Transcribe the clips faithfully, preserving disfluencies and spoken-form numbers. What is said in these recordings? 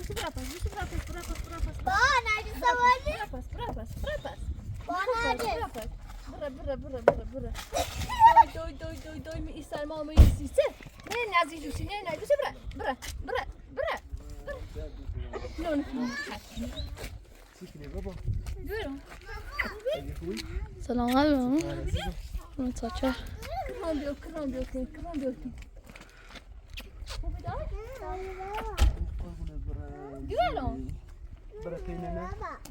Buraya pas, buraya pas, buraya pas, buraya pas. Baba, nerede samanı? Buraya pas, buraya pas, buraya pas. Baba, nerede? Buraya pas. Bura, bura, bura, bura, bura. Doy, doy, doy, doy, doy, mi isar mama yusise. Ne, nazi yusi, ne, nazi yusi, bura, bura, bura, bura. No, no, no. Buyurun. Salam aleykum. Salam aleykum. Kıran bir okey, kıran bir okey, kıran bir okey. Güveno.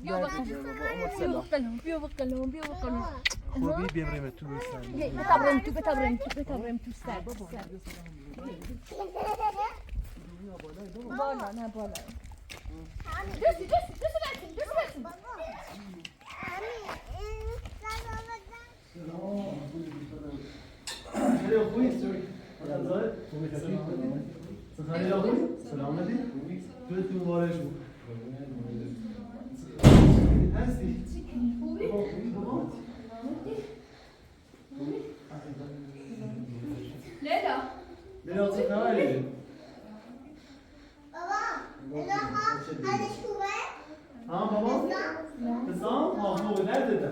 Bio bakalon, bio bakalon, bio bakalon. Hobi, bia breme tu sa. Beta brem tu, beta brem tu, beta brem tu, star, star. Bola, na bola. Düz, düz, düz versin, düz versin. Nereye koyayım? Sen nereye koyayım? Selam aleyküm. Götü mübarek bu. Hadi. Tamam, tamam. Leyla. Leyla, sen nereye? Baba, Baba, hadi şu ver. Ha, baba? Kızım? Kızım? Ha, bu nerede de?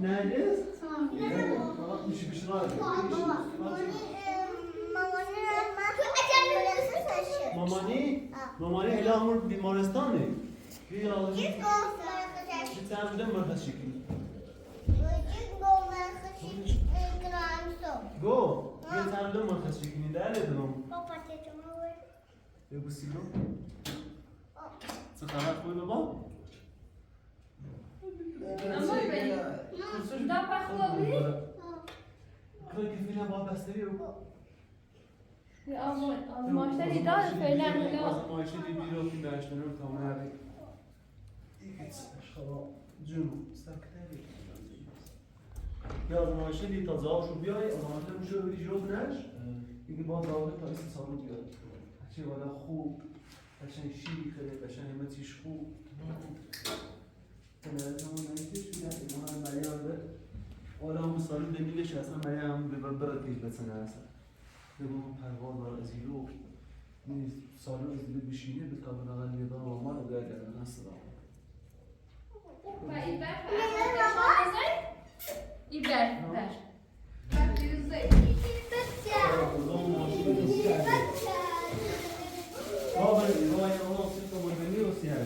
Nerede? Baba, bir şey, bir şey var. Mamani? Mamani, hele hamur bir morestan ne? Bir alışık. Bir tane de mırda şekil. Go. Yatağında mı kaçırken ilerledin oğlum? Papa, tete, mama. E, bu silo. Sıkara koy baba. Ama ben, da bakma bir. Kırk kefine bak, bastırıyor. Ama, ama işte, idare falan, öyle. Ama işte, bir yok, bir beş tane tamam abi. Şkala, cüm, sakte. Ya, ama işte, bir taza şu bir ay, ama işte, bir şey, bir şey yok, ne? İki bana daldı, tabii, siz sanın diyor. Şey, valla, hu, kaşan şi, kare, kaşan hemen şiş, hu. Sen her zaman ne istiyorsun ya? Bana Meryem ve Oran bu sarı demirle şey, aslında Meryem bir, bir, bir ateş betsene, aslında. Ve bunun pervaz var, ezilo. Sarı ezili bir şeyini bir kadına da niye daha normal, o da yani nasıl da? Ver, ver, ver. Ver, ver. Baba, baba, ya, o se como venido, o sea,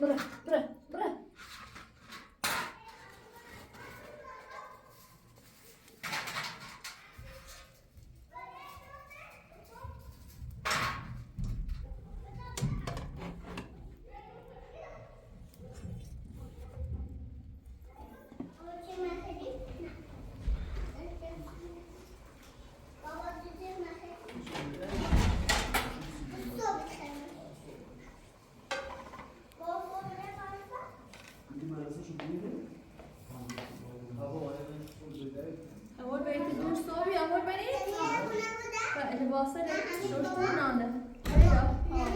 Bura, bura, bura. Amor, vení, tú sobe, amor, vení. Ele gosta de, de nada. Aí, ó. Ó.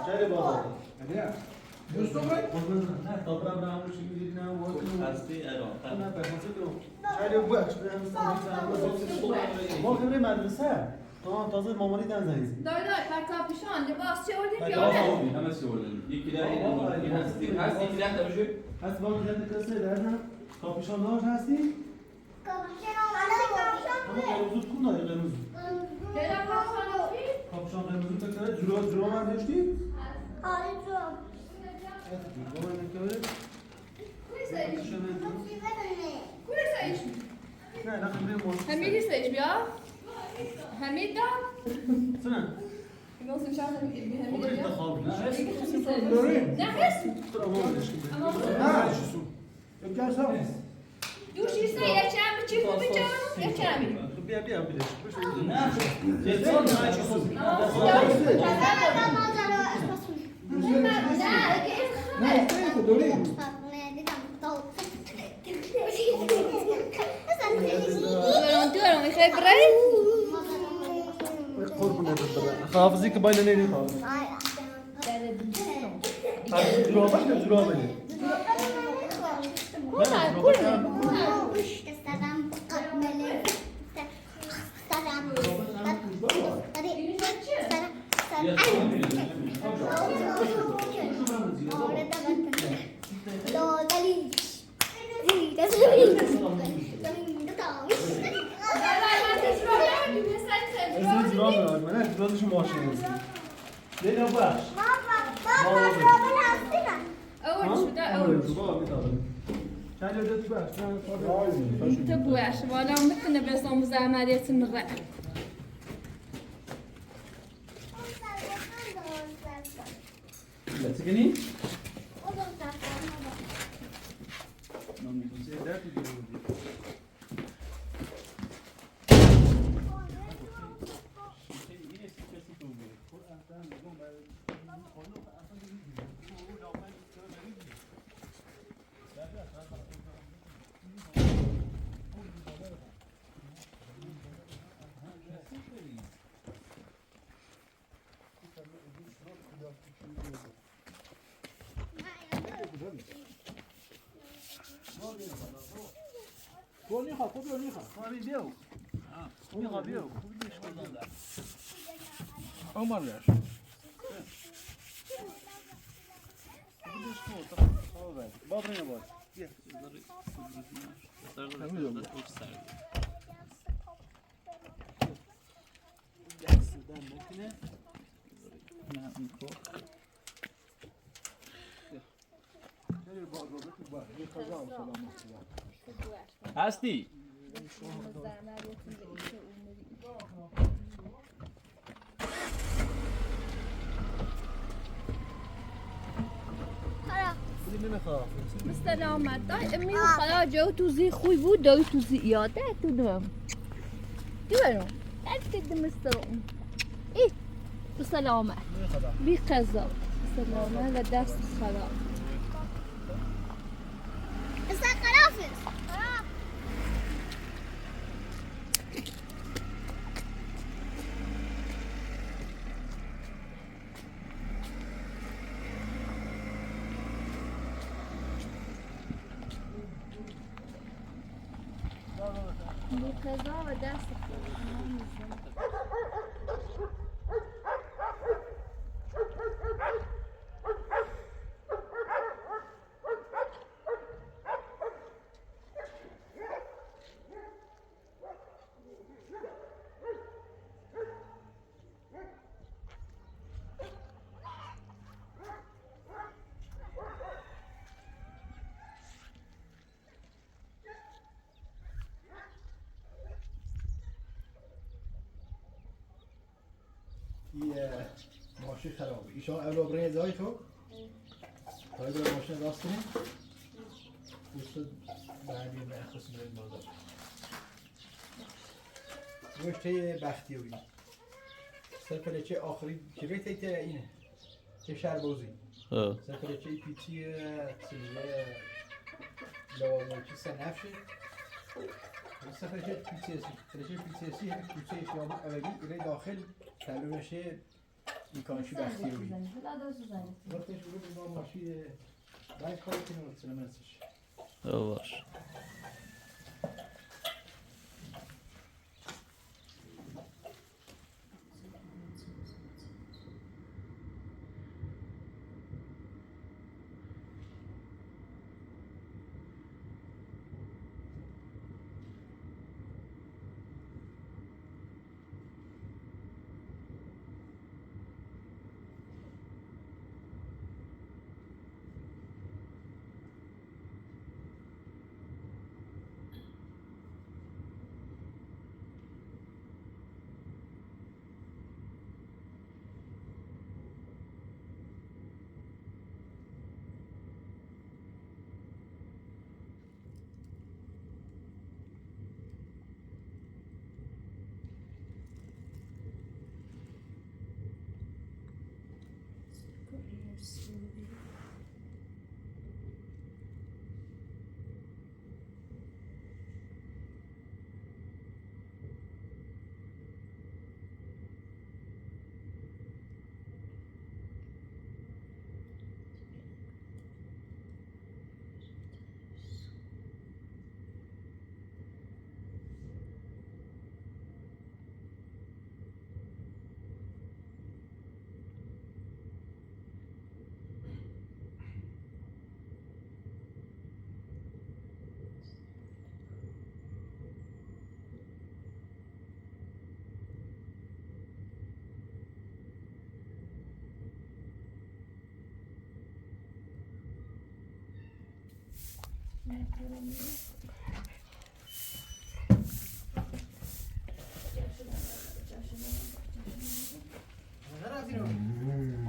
نه، بابا. نه، دوست داری؟ نه، بابا، برام رو چی می‌گی؟ نه، وای. هستی؟ آره. نه، به خاطر تو. شاید یه بخش، به همین سمت، سمت. ما خیلی مدرسه. تمام، تازه مامانی دن زنگ زد. دای دای، پر کاپیشان، لباس چه آوردی؟ پر پیاده. کاپیشان، همه چی آوردن. یکی ده، آه، این هستی، هستی، یکی ده، تماشا. هست، با کی ده کسی ده نه؟ کاپیشان دار هستی؟ کاپیشان، کاپیشان. اما قرمز کدوم داری، قرمز؟ دلم کاپیشان چی؟ کاپیشان قرمز تو کرد، جورا، جورا برداشتی؟ آره، جورا. جورا برداشتی؟ کوی سعید؟ کوی سعید؟ نه، نه، خیلی مهم. حمید سعید بیا. حمید دا. سنه. اینا سن شاید حمید، حمید بیا. نه، هست. نه، هست. نه، هست. دو شیسه یکمی چی بو بیچارم؟ یکمی. بیا، بیا، بیا. نه. نه، نه، نه. دوران، دوران، می‌خوای بری؟ قربونت برم. خداحافظی که بین نمی‌کنم. جورابش نه جورابه. Esin cevap ver, ne? Biraz düşün bu aşağıya. Leyla, bu aç. Baba, baba, baba, ne yaptın? Öyle şu da, öyle. Baba, bir tane. Sen de bu aç. Sen de bu aç. Valla mı kına be son bu zaman yetin mi? Let's get in. هستی؟ به سلامت. دای امی خدا جو تو زی خوی بود، دای تو زی یاده تو دم. تو برو. هر چی دم استرون. ای، به سلامت. بی قضا. به سلامت و دست خدا. به قضا و دست خدا. ای، اه، ماشین خرابه. ایشان اولا برای زای تو؟ تا ایبرا ماشین راست کنیم. دوست بعدی من خواستم برای بازار. گوشت بختیاری. سر پلچه آخری که بهت اینه. چه شربازی. ها. سر پلچه پیچی، سیزده لوازم چی سر نفشه. سر پلچه پیچی، پلچه پیچی، کوچه شما اولی، ایره داخل، تعلومشه Sen getirsiniz. Hadi olsun sen getir. Yok, ben şurada bir normal şey, ben kaliteli olsun hemen siz. Yavaş.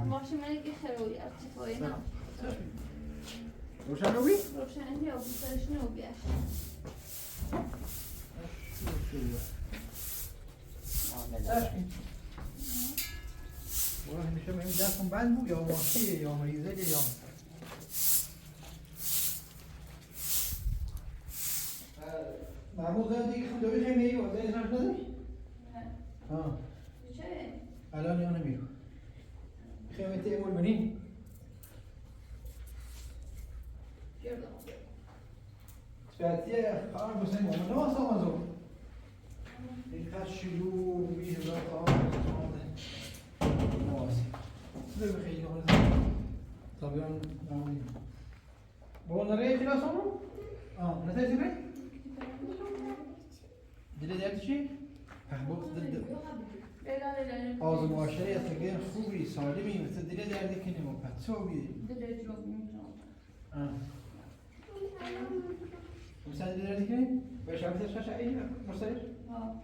Maşinaya geçer o ya, çık o ya. Roşan o bi? Roşan yok, bu sarışın o bir yaş. Sarışın. Ola, hende chama ele já com banho, ya, uma filha, ya, uma Isabel, ya. Mahmud, sen de gittin dövüş yemeği var. Sen sen ne? Ha. Alon yanımıyor. Kıyameti emul benim. Spettiye, ha, bu sen onu nasıl olmaz o? Dikkat şu, bir hızla tamam. Tamam. Size bir şey yok. Tabii, ben, ben Baba, nereye gidiyorsun oğlum? Aa, ne sesi be? Dile derdi şey? Ha, bu, dil, dil. Ağzım aşağıya takıyor, خوبی، سالمی، مثل دل دردی که نمو، پس چه بی؟ Ha. Bu sen dile derdi ki? Beş altı yaş aşağı eğil, Mustafa. Ha.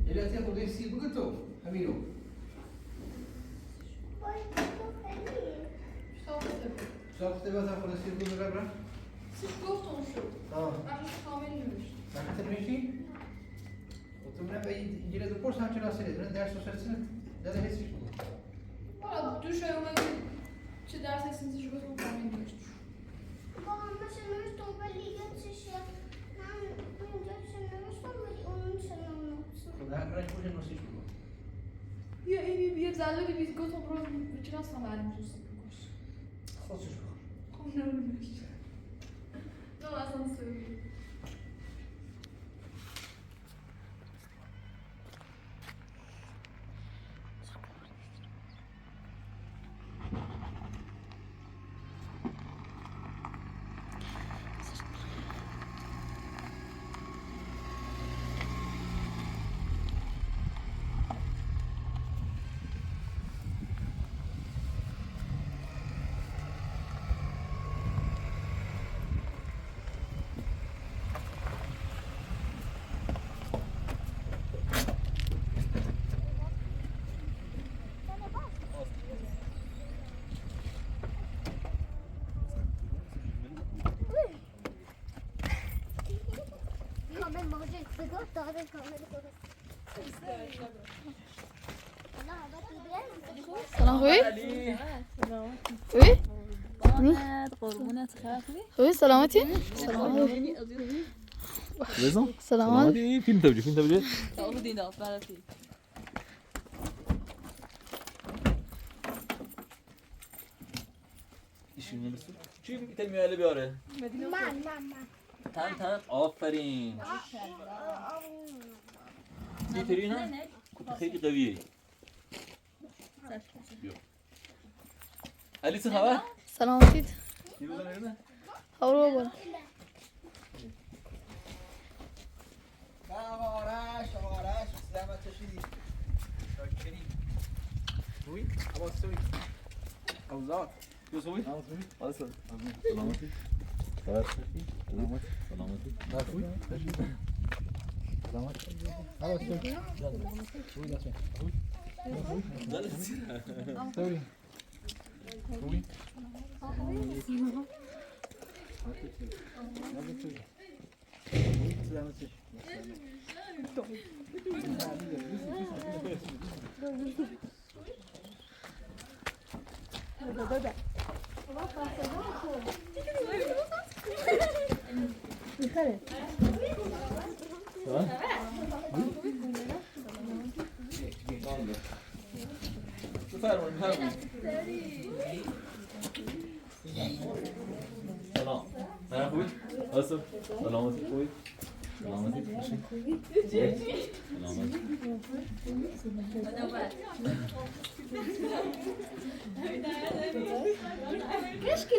Ella ti har fått en sildbukett då, Amiro? Sa du det? Sa du det, at han har fått en sildbukett, bra? Sildbukett olsun. Ha. Ben bir şey tahmin ediyorum. Sen hatırlıyorsun? Oturmaya ve ilgili de borsa hatırlasın. Ben ders sosyalsın. Ya da hepsi şu. Valla düşün, ona göre. Şu ders esnasında şu kadar tahmin ediyorum. Babam, sen onu toplayacak, sen onu, sen onu, sen onu. Kdo je prej počel nosičku? Je, i, i, je vzalo da bi zgodno bilo večera sa malim čusom. Hoćeš? Kom na vrmeš. No, ja sam se uvijek. سلام خوبی؟ خوبی؟ قربونت، خیلی خوبی؟ خوبی، سلامتی؟ سلام. سلامتی؟ فیلم تبجه، فیلم تبجه. ایشون نمی‌رسه. چی می‌گی؟ تمیالی بیاره. من، من، من. تن، تن، آفرین. چطوری نه؟ کوپ خیلی قویه. بیا. علی، چه خبر؟ سلامتیت. یه بزن، یه بزن. هاورو بابا. سلام آرش، آرش، سلامت باشی. شاکریم. خوبی؟ عباس، خوبی؟ اوضاع؟ خوبی؟ سلامتی. سلامتی. سلامتی. سلامتی. سلامتی. سلامتی. سلام. سلام، خوبی؟ سلامتی، خوبی؟ سلامتی، خوشی؟ سلامتی.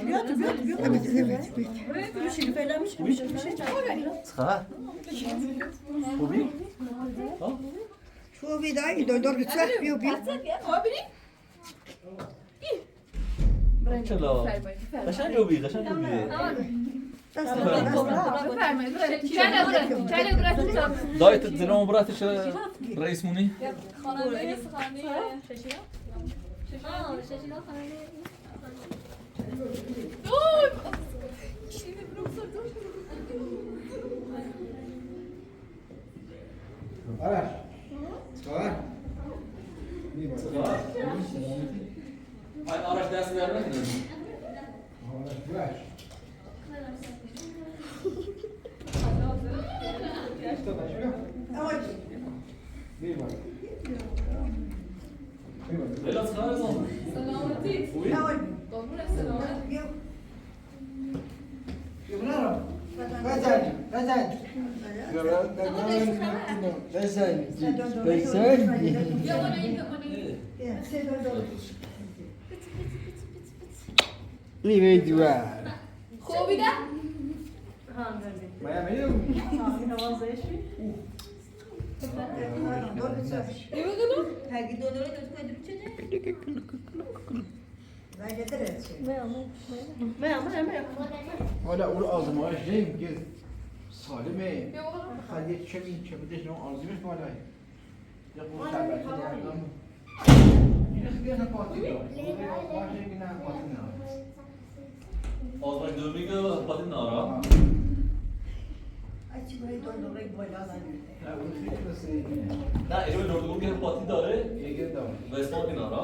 Götür, götür, götür. Evet, evet, evet. Buraya bir şey söylemiş, bir şey, bir şey çağır. Sağ. Hobi? Ha? Şu bir daha iyi, döndür gitse, bir, bir. Hobi? Maşallah. Kaşan hobi, kaşan hobi. Дайте зелёному брату ещё рейс муни. Araş. Çıkar. Çıkar. Ay, Araş dersi vermedin mi? Araş, bırak. Selamat. خوبی ده؟ Hala onu aldım, ay, şey, gel. Salim Bey. Hadi çemin, çemin de şunu aldım, var ay. Yine sıkıya ne patı da. Yine sıkıya ne patı da. Azma dövmeyi de patı nara. نه، اینا دور دور که پاتی داره. و اسفان کنارا.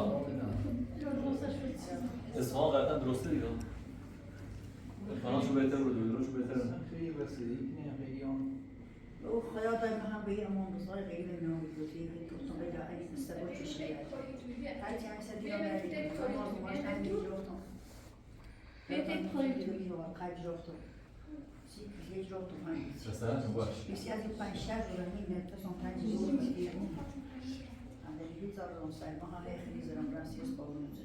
اسفان قطعا درسته دیگه. فناشو بهتر بود، درشو بهتر بود. خیلی وسیعی، نه، خیلی هم. او خدا دای من هم به یه امان بزرگ غیر اینا بود، که تو تو به جایی سبب چشمه. هر چی هم سدی رو بردی، اما از اونش هم می‌گرفتم. بهتر پایین. می‌گرفتم. مثلا، باش. بیشتر از این پنج شش رو می‌بینه، تو سم پنج رو می‌بینه. اما دیگه زارون سر ما هم خیلی زارون براسیس قابل می‌شه.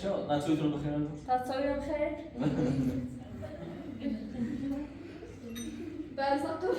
sjálv. Nei, trý hundrað og hálvfjerðs. Tá, trý hundrað og hálvfjerðs. Bara sagt upp.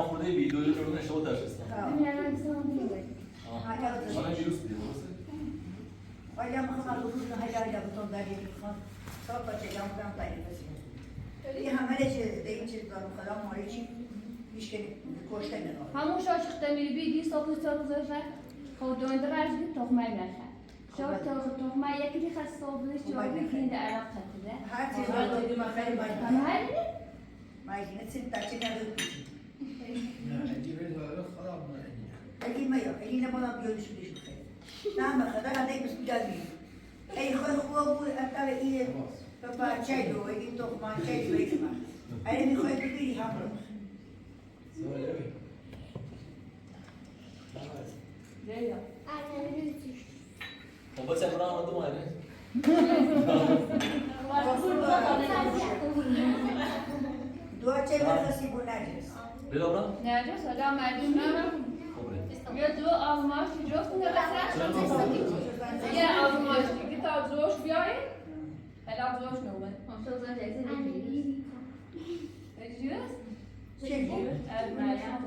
ما خود ویدیو رو نشون داشتم. آه. آه. آه، من ویروس دیدم، درسته؟ آیا می‌خوام از اون روز های آیا بتون داری می‌خوام. صاحب بچه جان بودم داری بسیم. این همه چیز، این چیز دارم، خدا ماری چی؟ هیچ که کشته نمی‌کنه. همون شاش اختمیل بی دی صاحب سر روزه. خود دون دراج تخمه نخه. شو تو-، تخمه یکی دی خاص صاحب نیست، جو بی دین در عراق خطره. هر چیز رو دادی ما خیلی باید. هر چی؟ ما یکی نتیم تا چی نبود. نه، اگه به داره خراب نه. اگه ما یا، اگه نه ما بیارش بیش خیلی. نه، ما خدا را دیگه بس بیدار بی. ای خو-، خوب بود، اتا ای بابا چای دو، ای تخمه چای دو، ای ما. ای می‌خوای بگیری هم رو. خب، بس امرا آمد اومده. دعا چه می‌خواستی بلند؟ بلا برا؟ نه، جو سلام علیکم. خب، ره. یه دو آزمایش جو کنه بس. یه آزمایش دیگه تا جوش بیاین. هلا جوش نومه. ماشاءالله جایزه بگیری. اجیوز؟ چه؟ اه، مریم.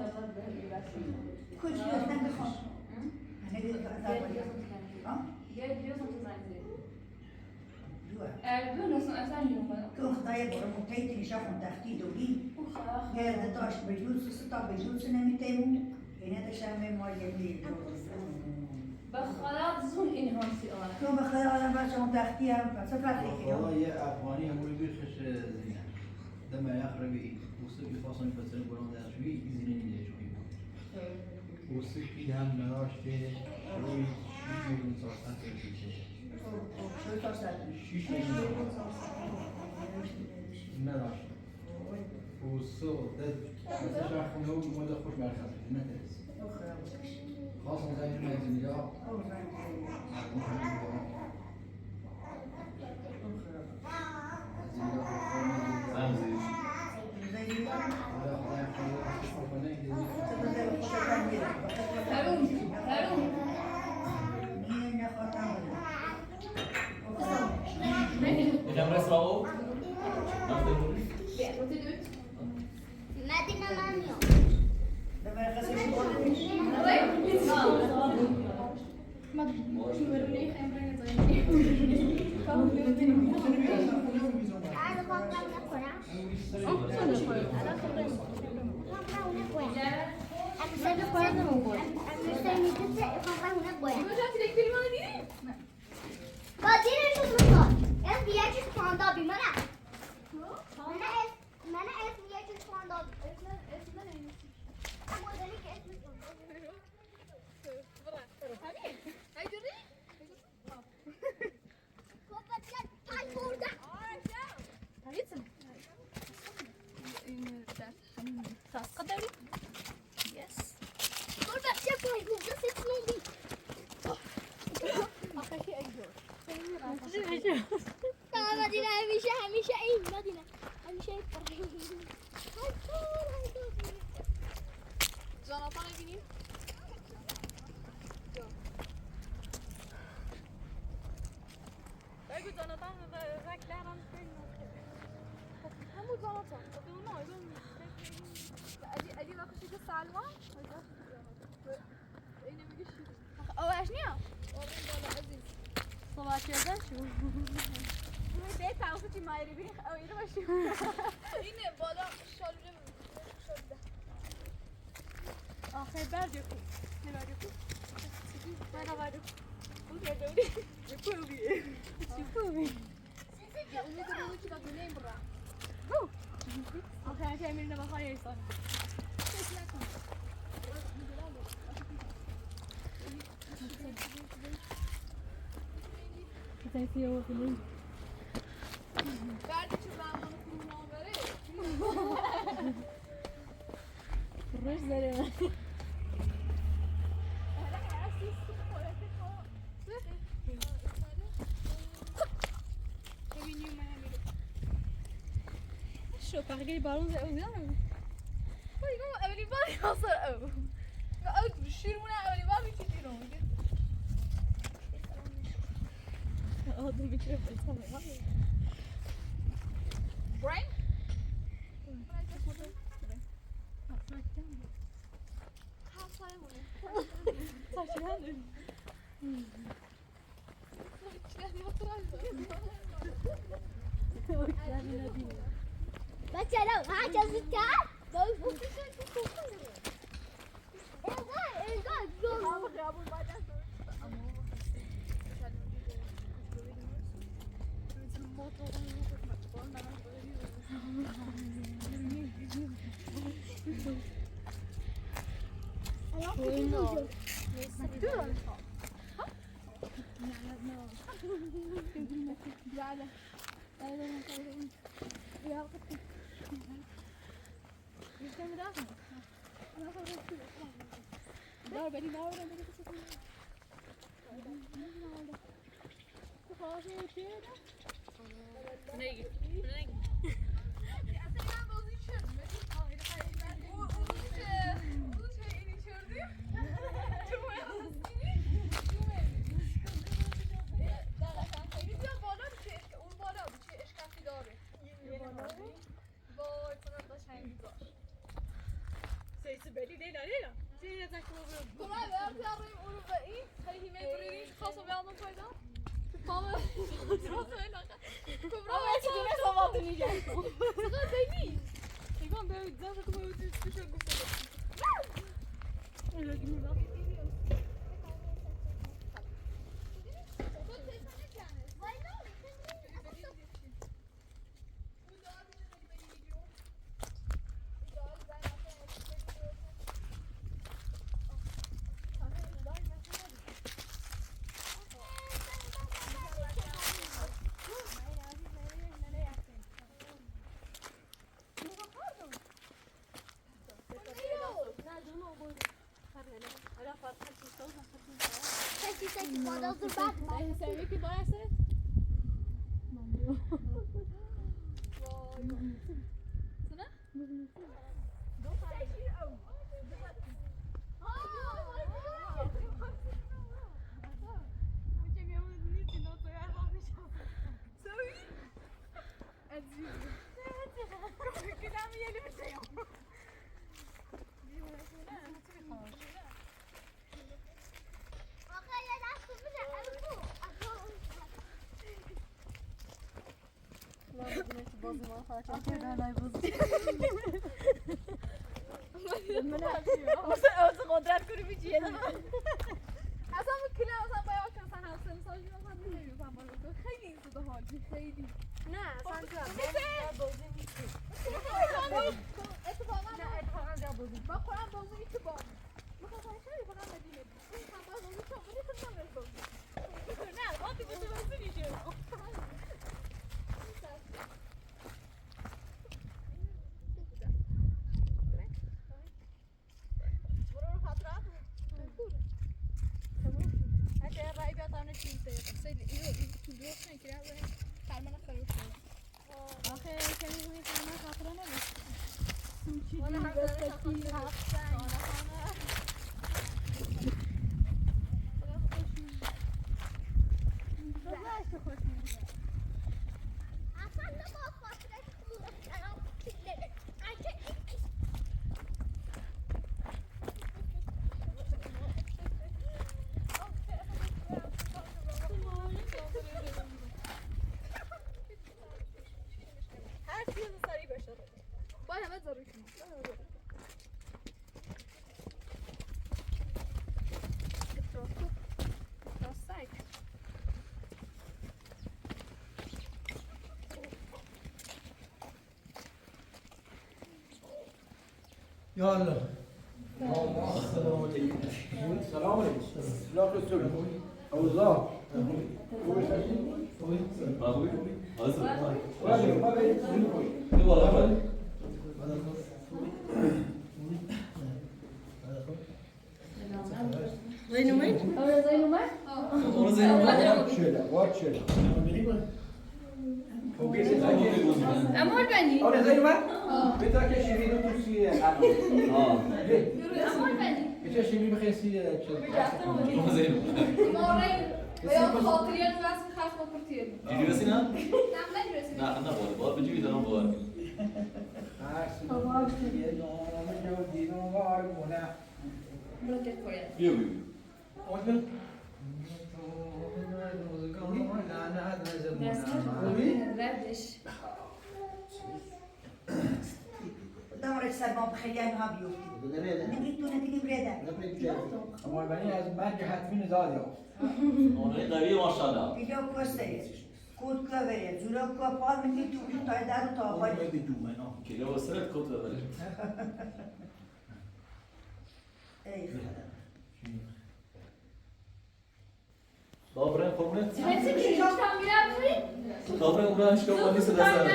کجا؟ من بخوام. من دیگه آزاد بودم. ها؟ یه اجیوز هم تو زنگ زدی. دو. اه، دو نسون اصلاً نومه. تو خدای برو متعهد نشا کن تختی دوگی. آخ. یه دو تاش بجوز، سه تا بجوز نمی‌تیمون. اینه دشمه ما یه می-، به خدا زون این هم سی آن. تو به خدا آدم بچه اون تختی هم، بچه فرقی که آقا، یه افغانی هم روی بیخش زینه. دم یخ رو بی، اوسه بی خواستن بسر بران در شوی، زینه نیده شوی. اوسه کی هم نراش ده، روی شیش میلیون چهارصد رو بیشه. خب، خب، چهل تا صد. شیش میلیون. نراش. اوسه، ده، مثلا شهر خونه و مورد خوش مرکز، نه ترس. خاص زنگ مجید یا. زنگ زدی. Hocam, burası var o. Nasıl yapılmış? مدینه من میام. با دیر شد می‌خواد. اسم یکیش پاندا بی منه. منه اسم، منه اسم یکیش پاندا بی. اسم، اسم نمی‌دونی. اما داری که اسمش پاندا بی. برو. همین. هی جوری. بابا، چه تای برده. تاییتم. این درس. تاسقا داری؟ یس. گل بچه پای گوجه سیتلوندی. آخه کی ایجور. تا مدینه همیشه، همیشه این مدینه. همیشه این. جاناتان بینیم. بگو جاناتان و رکلرم فیلم. همون جاناتان. خب اون آیدون. علی، علی وقتی که سلمان. اینه میگه شیرین. آخه آوش نیا. آره، بالا عزیز. صحبت کردن شو. به طرف چی مایری بیخ، او اینو باشی. اینه بالا شالوره، شالوره. Ver diyor. Ne ver diyor? Bana var diyor. Bu ne diyor? Yapıyor bir. Yapıyor bir. Okay, okay, I'm in the Bahia. Thank you. Ver diyor, ben bunu kullanmam. Rus veremem. Şu parkı balon da oynar mı? Ay, no, öyle bir balon olsa. Ya, düşürmüne öyle bir şey değil o. Aldım bir kere. Brian? Bachelor, ha, just got. Vay, sana da şahin güzel. Sesi belli değil, değil mi? Şey, ne takım oluyor? Kolay, ben bir arayayım onu da iyi. Hayır, yemeği buraya değil, kalsa bir anlam fayda. Tamam. Tamam, öyle. Ama hiç güne sabah döneceğim. Sana değil. Tamam, ben güzel takım öldü, düşün bu sefer. Öyle değil mi? Vay, ne oldu? Thank you, thank you, what else is that? Hey, so you can buy us it? Sana? Sorry. Güzel bir yeri bir şey yok. Ama sen öyle kontrat kurup hiç yedim. Aslında bu kilo olsa bayağı olsa sen sen sen sen bilmiyorum sen bana. Haydi. Bu da harbi, haydi. نه، سنجا، من بازی می‌کنم. نه، اتفاقاً بازی می‌کنم. Bak, Kur'an bozdu iki bal. Bu kadar şey, bu kadar da değil. Sen bal bozdu, çok bunu kırmam ben bozdu. Ne, bak, bu da bozdu diyeceğim. Çok güzel. Buraya rahat rahat mı? Tamam. Hadi ya, Rabia, tamam, şimdi de yapalım. Sen de iyi ol, iyi ki biliyorsun ki ya, böyle karmana karışıyor. آخه کمی روی قیمت خاطر نمیشه. Bana hazırı kapattı. Aslında bu Her yıl sarı başladı. Bayağı da zarif. Bayağı zarif. يلا. السلام عليكم. لا قصة. أوزاع. Zeynep. Onu Zeynep. Şöyle, bak şöyle. Amol beni. Onu Zeynep. Bir dakika, şirin otursun ya. Amol beni. Geçen şirin bir kez ya. Onu Zeynep. Orayı veya hatırlayan versin, kaç kapatıyor. Gülüyorsun ha? Sen ne gülüyorsun? Ne, ne var? Var bir cüvide var. Tamam. Yok, yok, yok. Dawra serban bixêr, yanî ha bîyo. Min gî tu ne dîlî vrêde. Ama beni az merg hatmîn zad ya. Onu da bir maşallah. Pîlo ko serê, kût ko verê, zûro ko pal, min gî tu, tu tay daru ta pal. Pîlo ko serê, kût ko verê. Ey. Dobre, pomne? Dobre, ura, što pa nisi da sad.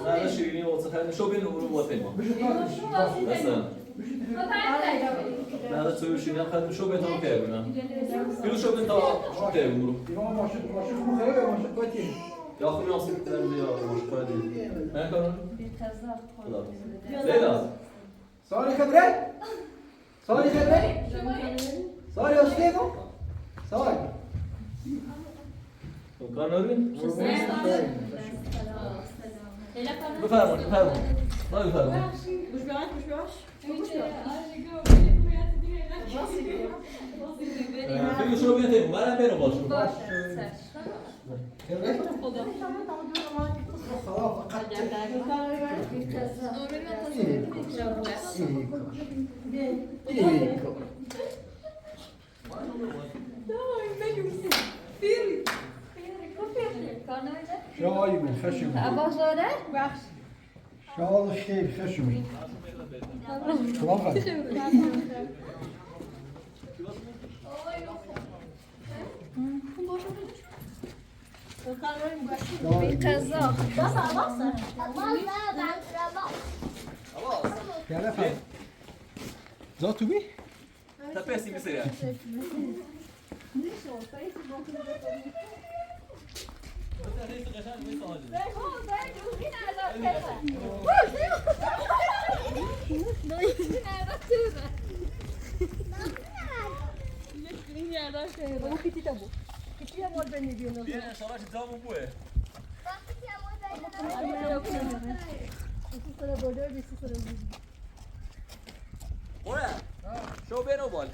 Nada, širini, oca, hajde, što bi ura u tema. Da sad. Nada, co još, ja, hajde, što bi to kevina. Bilo što bi to, što kevina. Ja, hajde, ja, što kevina. Leyla. Sali xebre? Sali xebre? Sali ostevo? Sali. Kanarın? Befremon, befremon. Bak befremon. Filho, deixa eu ver, tem. Vai lá, pera, posso? شاهی من خشم. شاهی خیر خشم. Gel efendim. Zat tu bir? Tá péssimo, isso aí. Vamos pedir, tá bom. Pedir amor beni diyor. Bir savaş cevabı bu e. Ora, şov beni o bol.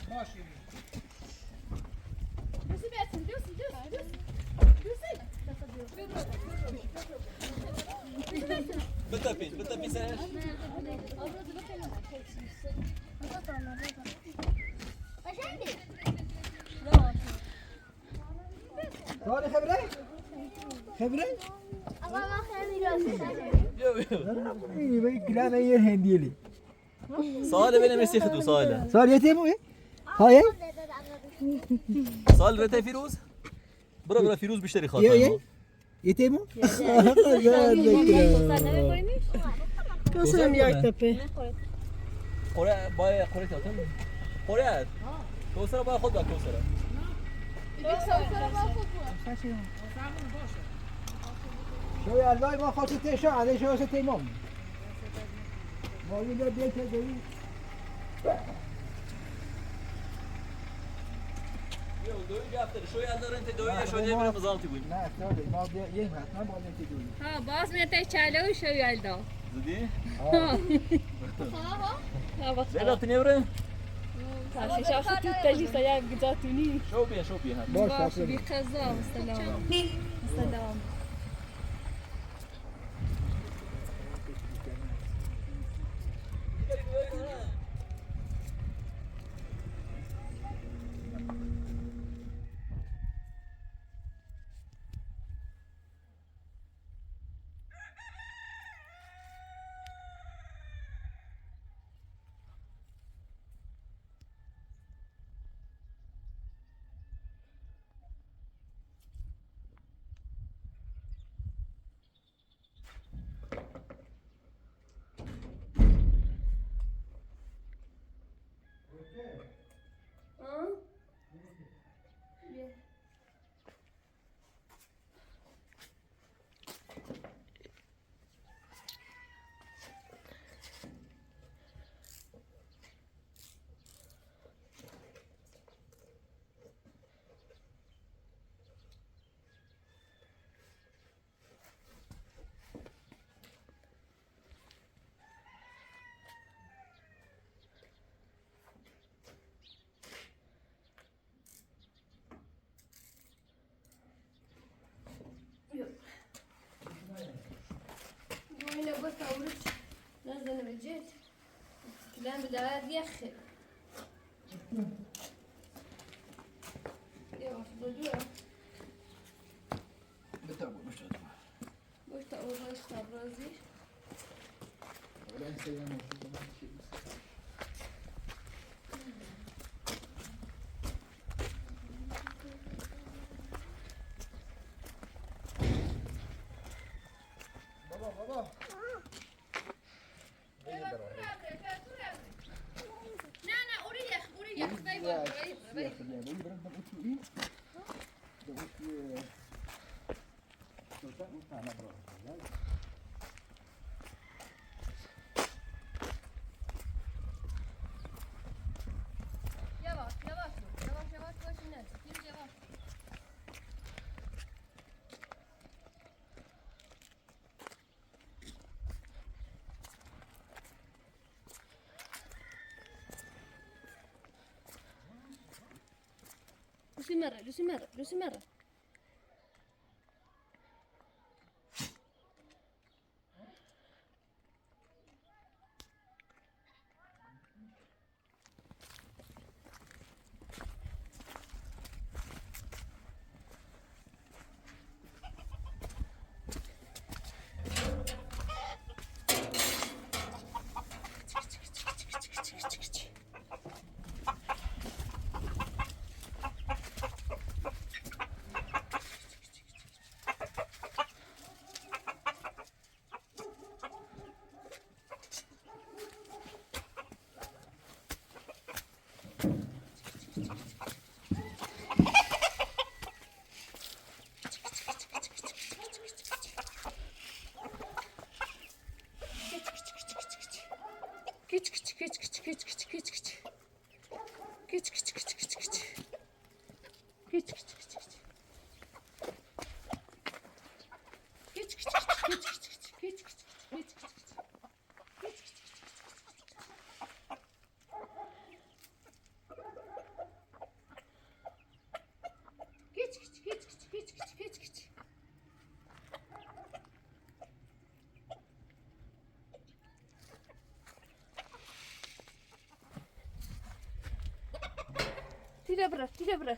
Bitta pin, bitta pin sen. Sali xebre? Xebre? Yok, yok. Ey, ben gülene yer hendiyeli. Sali, beni mesih tu, Sali. Sali, yeteyim mi? Hayır. Sali, rete Firuz. Bura, bura Firuz bir şey. Yok, yok. Yeteyim mi? Sen ne koymuş? Kosem yak tepe. Kore, bay, Kore atın. Kore. Kosera bay, khod bak, Kosera. شاید الله ما خاطر تیشا، علی شما سه تیمم. ما یه دل دل ته دل. Yox, döyüb yaptı. Şoy Eldarın te döyüb, şoy Eldarın mızaltı bu. نه، نه، ما بیا یه حتما با نتی دل. Ha, bazı ne te çalo şoy Elda. Zıdı? Ha. Ha, bak. Zeyda, tine vre? Ha, şaşı tut tecisa ya güzel tuni. Şoy bir, şoy bir. Baş, bir kaza, selam. Selam. نزل الجيت. كلام بالله يا أخي. يا واحد الدكتور. بتعبوا، مش تقدروا. بتعبوا، مش تقدروا زي. ولا أنت يا موجود، ما في شيء بس. بابا، بابا. Yavaş, yavaş, yavaş, yavaş, yavaş, yavaş. Lucimera, Lucimera, Lucimera. Kiç, kiç, kiç, kiç, kiç. Kiç, kiç, kiç, kiç, kiç. Kiç, kiç, kiç, kiç, kiç. Kiç, kiç, kiç, kiç, kiç. Kiç, kiç, kiç, kiç, kiç, kiç, kiç, kiç. Tira bura, tira bura.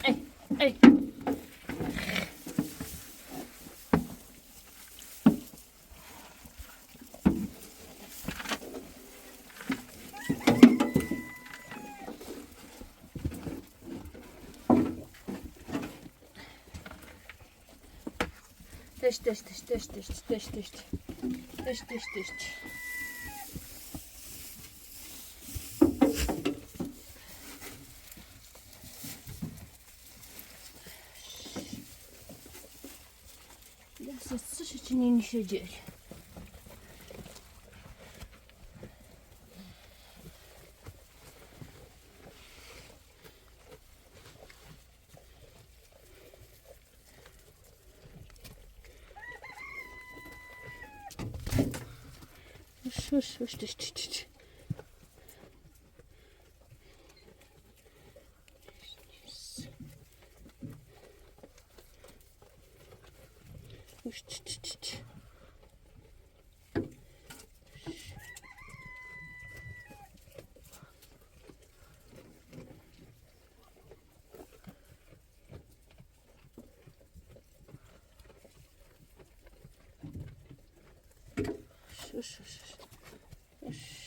Ey, ey. Test, test, test, test, test, test, test. Test, test, test. Ninja. Hush, hush, hush, hush, hush, hush. Hush, hush, hush, hush. Hush, hush, hush. Hush.